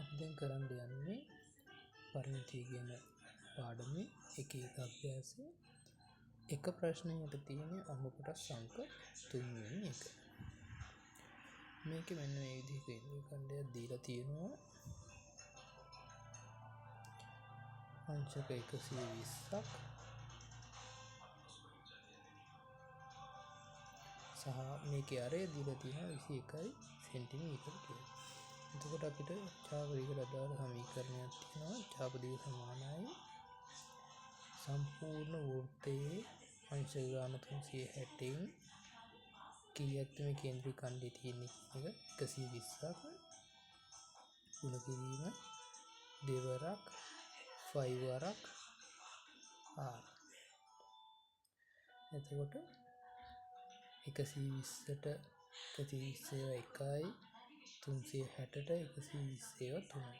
අපි දැන් කරන්න යන්නේ පරිමිතිය කියන පාඩමේ එක එක අභ්‍යාසයේ එක ප්‍රශ්නයකට තියෙන අංක කොටස් අංක 3 වෙනි එක. මේකේ මෙන්න මේ විදිහේ කේන්ද්‍රීය ඛණ්ඩයක් දීලා තියෙනවා. අංශක 120ක් සහ මේකේ අරය දීලා තියෙනවා 21 සෙන්ටිමීටර් කියලා. එතකොට අපිට චාප දිගට අදාළ සමීකරණයක් තියෙනවා. චාප දිග සමානයි සම්පූර්ණ වෘත්තයේ අංශක ගාන 360න් කීයක්ද මේ කේන්ද්‍රීය ඛණ්ඩයේ තියෙන්නේ කියන එක 120ක් ගුණ කිරීම දෙවරක් 5 වරක් r. එතකොට 120ට 120 ඒවා 1යි, 360ට 120 ඒවා 3යි.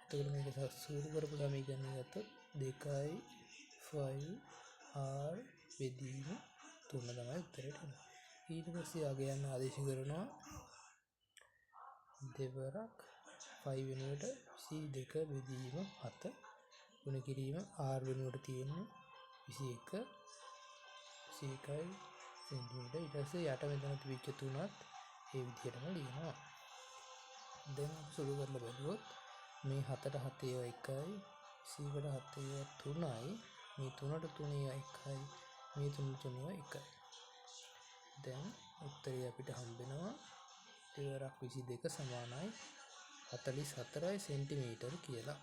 එතකොට මේක සූරු කරපු සමීකරණය ගත්තොත් 2යි 5 r බෙදීම 3 තමයි උත්තරයට එන්නේ. ඊට පස්සේ අග යන්න ආදේශ කරනවා දෙවරක් 5 වෙනුවට 22 බෙදීම 7 ගුණ කිරීම r වෙනුවට තියෙන්නේ 21 21 සෙන්ටිමීටර්. ඊට පස්සේ යට මෙතන තිබිච්ච තුනත් ඒ විදිහටම ලියනවා. දැන් අපි සුළු කරලා බැලුවොත් මේ 7ට 7 ඒවා 1යි, 21ට 7 ඒවා 3යි, මේ 3ට 3 ඒවා 1යි, මේ 3ට 3 ඒවා 1යි. දැන් උත්තරය අපිට හම්බෙනවා දෙවරක් 22 සමානයි 44 සෙන්ටිමීටර් කියලා.